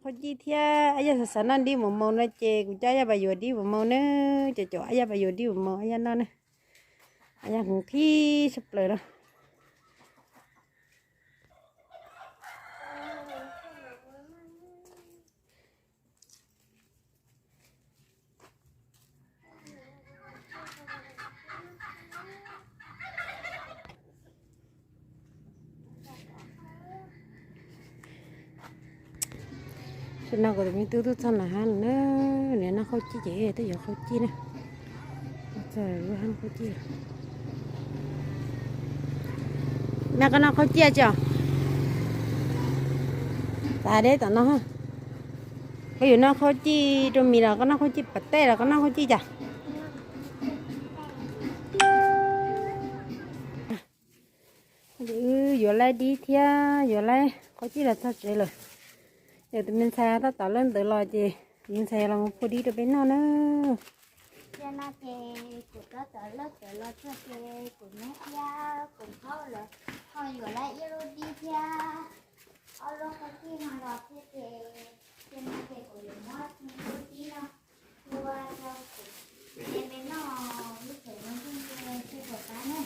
Khaub cij thiab ab yaj xav xav noj dib mos mos no ces kuv coj ab yaj pas yuav dib mos mos na. Cov caum ab yaj pas yuav dib mos mos ab yaj noj na. Ab yaj hmoov qhib tshaj plaws no. Tam no kuv tus me tub tuaj txog nram hav na, nws noj khaub cij ces twb yuav khaub cij na. Txog lub hab khaub cij. Nab, koj noj khaub cij tsis? Tas deb tom no. Koj yuav noj khaub cij rau mis los koj noj khaub cij pas tej los koj noj khaub cij cas? Wb yuav laib dib thiab yuav laib khaub cij los txog tsev lawm. Yog tus me ntxhais tab tom lawb ntawd los ces tus me ntxhais los phua dib rau peb noj na. Thiab no ces kuv tab tom lawb ntawd los txog ces kuv neb thiab kuv nqaub lawv ho yuav laib ib lub dib thiab ob lub khaub cij no los thiab ces, thiab no ces kuv yuav muab lub dib no tua rau kuv peb noj lub tsev no thiab ces peb puas qab na.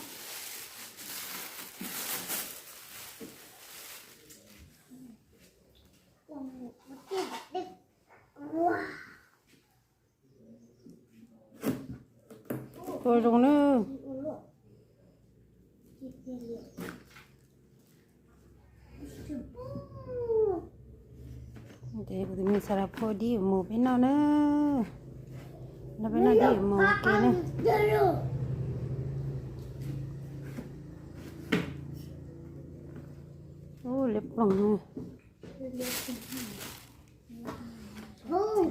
Tua zoo na. Ces kuv tus me ntxhais los phua dib mus peb noj na. Noj peb noj dib mus ua ke na. Ub, liab ploog na.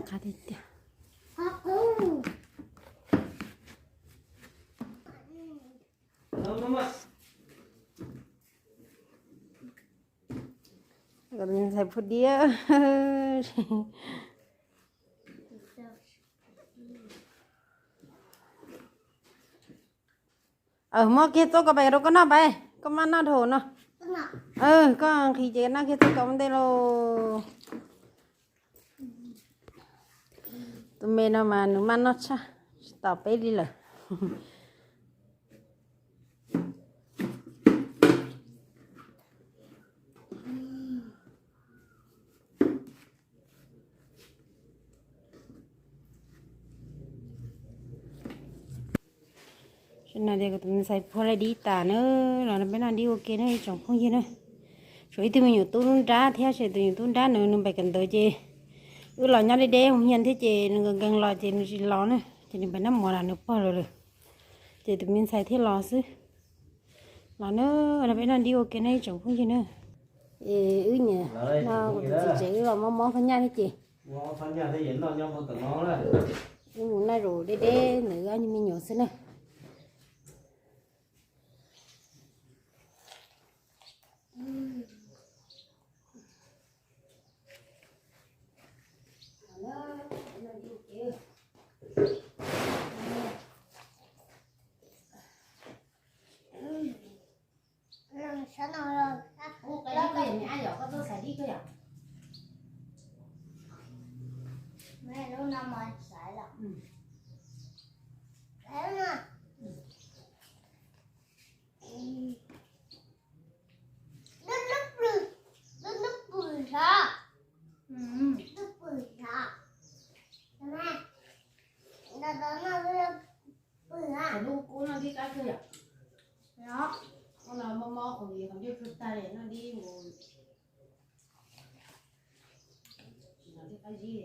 Qab tiag tiag. Ntxhais phua dib. Muab kiag txuj ko pais rau koj noj pais, koj maj noj dhau no. Koj nqhis ces noj kiag txuj ko ua ntej lauj. Tus me no mas nws maj noj tshaj, tsis tau peb li lawm. Tam no kuv tus me ntxhais phua laib dib tas na, los no peb noj dib ua ke na ib tsoom phooj ywg na. Tshuav ib tug me nyuam tub nrab thiab, tus me nyuam tub nrab nws nws pais kawm ntawv ces wb los nyob deb deb hoo hias thiab ces nws nkees nkees los ces nws tsis los na, ces nws pais noj mov los nws pog lawm lawm, ces tus me ntxhais thiaj los xwb. Los na, no peb noj dib ua ke na ib tsoom phooj ywg na. Es wb niam no kuv tus txiv tsev wb los mob mob phab nyaj thiab ces wb mus noj zaum deb deb ntawm ob niag me nyuam xwb na. Lub kub noj dib qab kawg yom. Ub, no mob mob qhov ncauj tag li noj dib mus. Tsis noj dib qab zib li.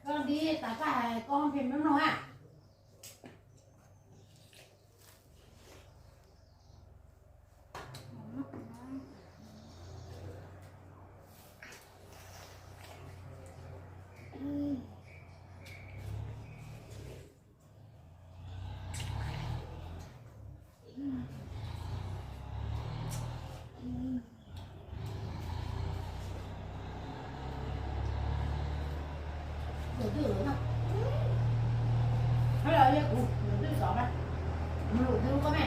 Koj dib tas koj hais koj pheej mloog mloog a. Tus twg lawm no? Hab los yog kuv, tus twg xov mas? Tus twg koj me?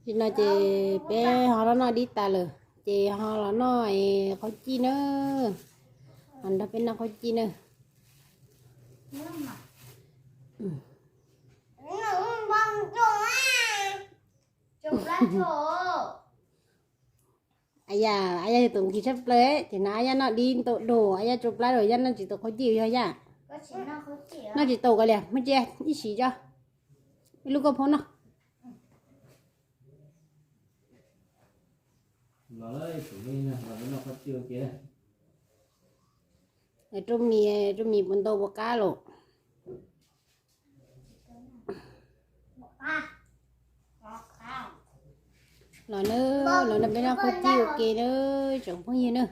Nim no ces peb ho los noj dib tas lawm ces ho los noj qhaub cij na. Ho nrog peb noj qhaub cij na. Ab yam, ab yam yog tus nqhis tshaj plaws ces no ab yam noj dib ntau dua, ab yam tsau plab rau yam noj tsis tau qhaub cij yog yam. Noj tsis tau koj liam, muab cia ib sim tso. Ib lub koj phob noj. Rau mis, rau mis puas ntau puas qab lawm? Los nawb, los nrog peb noj qhaub cij ua ke nawb tsoom phooj ywg nawb.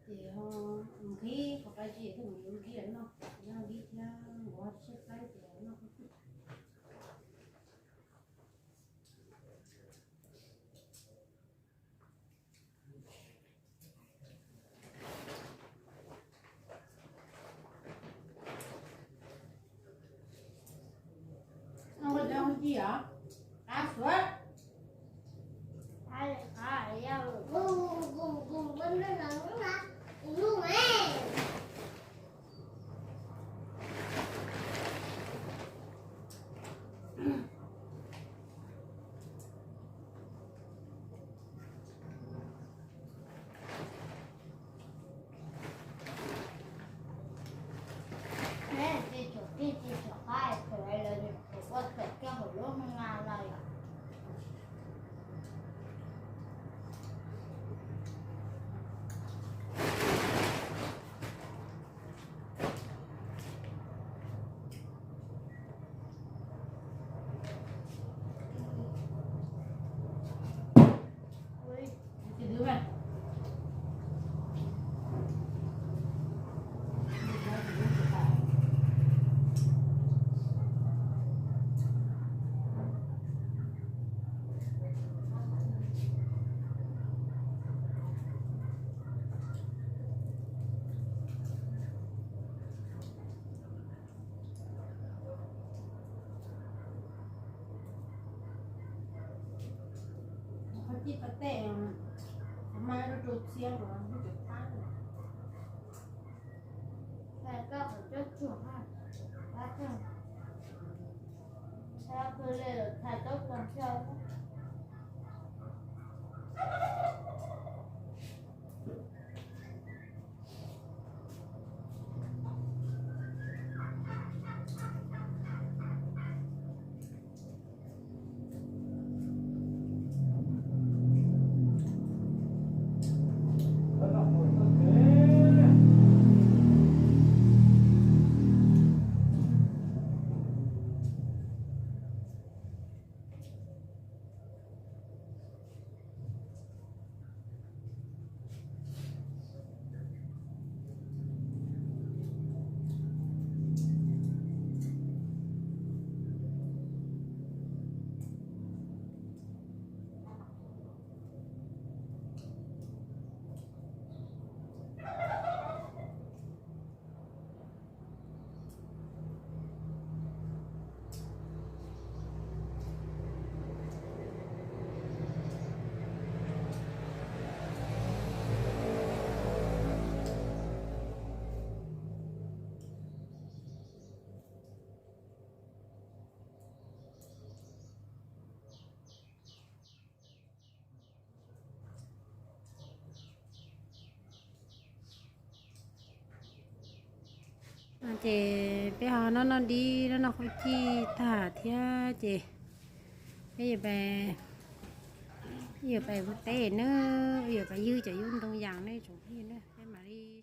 Ces ho nqhis qhov pais ces thiaj mus yuav nqhis noj, noj nqhis thiab nquav siab plaib ces noj. Qhov cij pas tej, mas rau rau txhiab rau lub cov pab. Koj qhov coj tsuag, pab tsuag, txhab pw le los txhab coj tsuag. Ces peb ho noj noj dib noj noj qhaub cij tag thiab ces peb yuav pais, yuav pais ua teb na, yuav pais ywg cov yub ntoo yas ne tsoom phooj ywg na, peb mam li